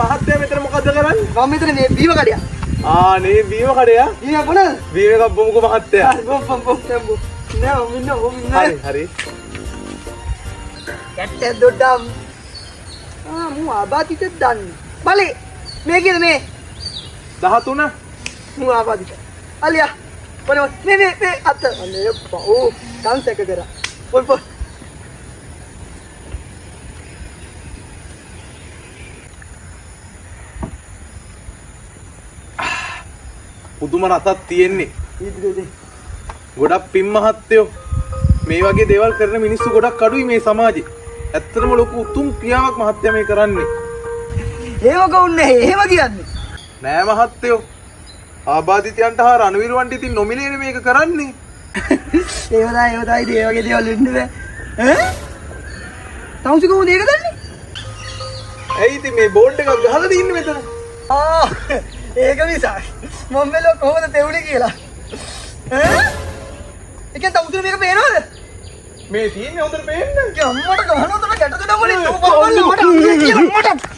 මහත්තයා මෙතන මොකද්ද කරන්නේ? මම මෙතන මේ බීම කඩයක්. ආ නේ බීම කඩයා. බීම කොනද? බීම එකක් බොමුකෝ මහත්තයා. හරි බොම් බොම් බොම් දැන් බොම්. නෑ මම ඉන්නවා මම ඉන්නවා. හරි හරි. කැට්ට දොඩම්. ආ මූ ආබාධිත දන්නේ. බලේ මේ කියද මේ 13 මූ ආබාධිත. අලියා බොන මේ මේ මේ අත අනේ පව් ඩාන්ස් එක කරා. බොන් බොන්. පුදුම රසක් තියෙන්නේ. ඉදිරියේදී ගොඩක් පින් මහත්තයෝ මේ වගේ දේවල් කරන මිනිස්සු ගොඩක් අඩුයි මේ සමාජේ. ඇත්තටම ලොකු උතුම් ක්‍රියාවක් මහත්තයා මේ කරන්නේ. එහෙම කවුන්නේ එහෙම කියන්නේ. නෑ මහත්තයෝ. ආබාධිතයන්ට හා රණවිරුවන්ට ඉතින් නොමිලේනේ මේක කරන්නේ. ඒව තමයි ඒව තමයි ඉතින් ඒ වගේ දේවල් වෙන්න බෑ. ඈ? තවුසි කොහොමද ඒක දන්නේ? ඇයි ඉතින් මේ බෝඩ් එකක් ගහලා තින්නේ මෙතන? ආ ඒක නිසා මම බැලුවා කොහොමද තෙවුනේ කියලා. ඈ? ඒ කියන්නේ තවුසි මේක පේනවද? මේ තියෙන්නේ හොඳට පේන්න. ඒ අම්මට ගහනවා තමයි ගැට දෙනවා වලින් තෝ බලන්න මට අම්මා කියලා මට.